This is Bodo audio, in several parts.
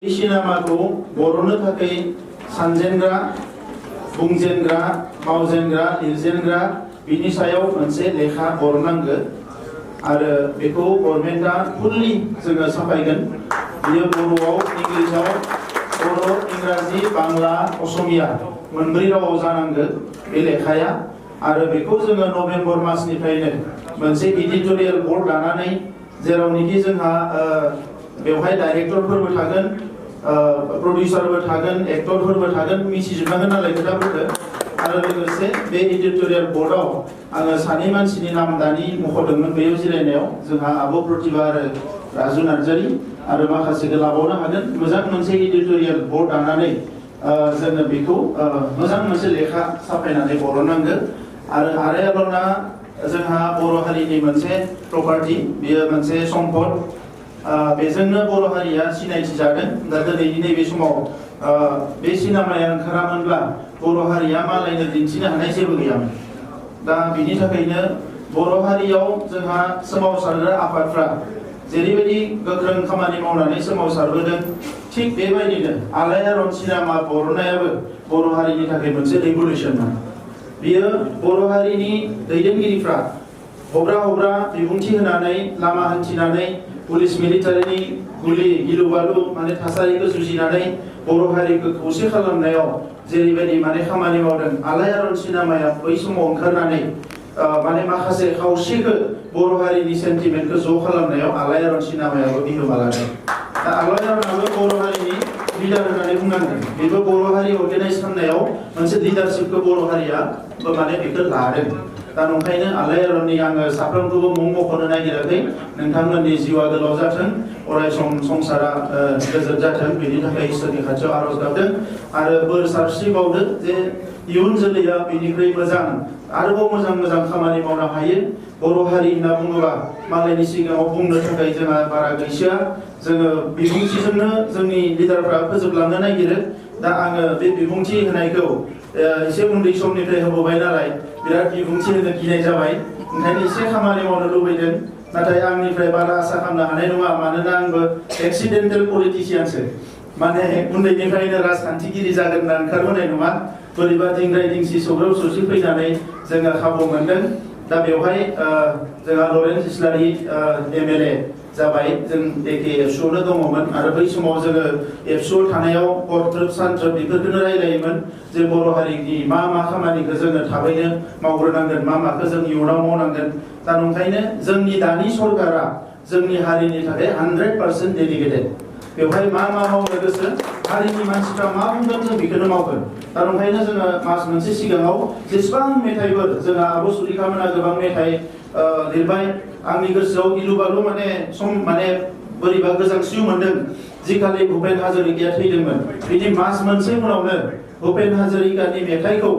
सिनेमाखौ बर'नो थाखाय सानजेनग्रा बुंजेनग्रा मावजेनग्रा लिरजेनग्रा बिनि सायाव मोनसे लेखा बरनांगो आरो बेखौ गभर्नमेन्टआ फुल्लि जोङो साफायगोन। बियो बर'आव इंलिसाव बर' इंराजि बांला असमिया मोनब्रै रावाव जानांगो बे लेखाया आरो बेखौ जोङो नभेम्बर मासनिफ्रायनो मोनसे एडिटरियेल बर्ड लानानै जेरावनोखि जोंहा बेवहाय डाइरेक्टरफोरबो थागोन प्रडिउसारबो थागोन एक्टरफोरबो थागोन मिथिजोबनांगोन नालाय खोथाफोरखौ आरो लोगोसे बे एडिटरियेल बर्डआव आङो सानै मानसिनि नाम दानि मख'दोंमोन बेयाव जिरायनायाव जोंहा आब' प्रतिभा आरो राजु नार्जारी आरो माखासेखौ लाबावनो हागोन। मोजां मोनसे एडिटरियेल बर्ड दानानै जोङो बेखौ मोजां मोनसे लेखा साफायनानै बरननांगोन आरो आलायारना जोंहा बर' हारिनि मोनसे प्रपार्टि बेयो मोनसे सम्पद बेजोंनो बर' हारिया सिनायथि जादों। दा दिनैनि नैबे समाव बे सिनेमाया ओंखारामोनब्ला बर' हारिया मालायनो दिन्थिनो हानाय जेबो गैयामोन। दा बिनि थाखायनो बर' हारियाव जोंहा सोमावसारग्रा आफादफ्रा जेरैबायदि गोख्रों खामानि मावनानै सोमावसारबोदों थिग बेबायदिनो आलायारन सिनेमा बरननायाबो बर' हारिनि थाखाय मोनसे रेभुलुसनमोन। बियो बर' हारिनि दैदेनगिरिफ्रा हब्रा बिबुंथि होनानै लामा हान्थिनानै पुलिस मिलिटारिनि गुलि गिलु बालु माने थासारिखौ जुजिनानै बर' हारिखौ खौसे खालामनायाव जेरैबायदि माने खामानि मावदों आलायारन सिनेमाया बै समाव ओंखारनानै माने माखासे खावसेखौ बर' हारिनि सेन्टिमेन्टखौ ज' खालामनायाव आलायारन सिनेमायाबो बिहोमा लादों। दा आलायारनाबो बर' हारिनि लिडार होननानै बुंनांगोन। बेबो बर' हारि अर्गानाइज खालामनायाव मोनसे लिडारशिपखौ बर' हारिया माने बेखौ लादों। दा नंखायनो आलायारननि आङो साफ्रोमखौबो मुं मख'नो नागिराखै। नोंथांमोननि जिउआ गोलाव जाथों अरायसम संसारा गोजोन जाथों बेनि थाखाय इसोरनि खाथियाव आर'ज गाबदों आरो बोर सारस्रिबावदों जे इयुन जोलैया बेनिख्रुइ मोजां आरोबाव मोजां खामानि मावनो हायो। बर' हारि होनना बुङोबा मालायनि सिगाङाव बुंनो थाखाय जोंहा बारा गैसोआ। जोङो बिबुंथिजोंनो जोंनि लिडारफ्रा फोजोबलांनो नागिरो। दा आङो बे बिबुंथि होनायखौ एसे उन्दै समनिफ्राय होबोबाय नालाय बिराद बिबुंथि होनो गिनाय जाबाय। ओंखायनो एसे खामानि मावनो लुबैदों नाथाय आंनिफ्राय बारा आसा खालामनो हानाय नङा मानोना आंबो एक्सिडेन्टेल पलिटिशियानसो माने उन्दैनिफ्रायनो राजखान्थिगिरि जागोन होनना ओंखारबोनाय नङा। बोरैबा दिंग्राय दिंसि सौग्राव सौसि फैनानै जोङो खाबु मोनदों। दा बेवहाय जोंहा लरेन्स इस्लारि MLA जाबाय। जों एखे एबसुआवनो दङमोन आरो बै समाव जोङो एबसुआव थानायाव हरथ्रोब सानथ्रोब बेफोरखौनो रायलायोमोन जे बर' हारिनि मा खामानिखौ जोङो थाबैनो मावग्रोनांगोन माखौ जों इयुनाव मावनांगोन। दा नंखायनो जोंनि दानि सरकारा जोंनि हारिनि थाखाय 100% डेडिकेटेड। बेवहाय मा मावनो गोसो हारिनि मानसिफ्रा मा बुंगोन जों बेखौनो मावगोन। दा नंखायनो जोङो मास मोनसे सिगाङाव जेसेबां मेथाइफोर जोंहा आब' सुलेखा मोना गोबां मेथाइ लिरबाय। आंनि गोसोआव गिलु बालु माने बोरैबा गोजांस्रिउ मोनदों जिखालि भुपेन हाजरिकाया थैदोंमोन। बिदि मास मोनसे उनावनो भुपेन हाजरिकानि मेथाइखौ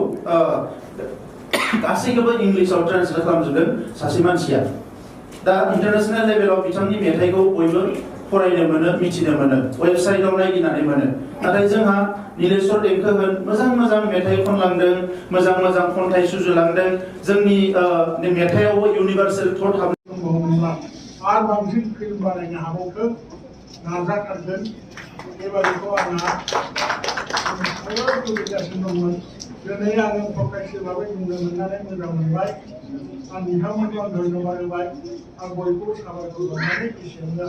गासैखौबो इंलिसाव ट्रान्सलेट खालामजोबदों सासे मानसिया। दा इन्टारनेसनेल लेभेलाव बिथांनि मेथाइखौ बयबो फरायनो मोनो मिथिनो मोनो वेबसाइटआव नायगिरनानै मोनो। नाथाय जोंहा नीलेश्वर देंखो होन मोजां मेथाइ खनलांदों मोजां खन्थाइ सुजुलांदों। जोंनि मेथाइआवबो इउनिभार्सेल थट हाबदोंब्ला आरो बांसिन फिल्म बानायनो हाबावथों नाजाथारगोन। बेबादिखौ आंहा लुबैगासिनो दंमोन। दिनै आङो प्रफेसनेलावै बुंनो मोननानै मोजां मोनबाय। आं नोंथांमोनखौ धन्यबाद होबाय। आं बयखौबो साबायखर बावनानै एसेयावनो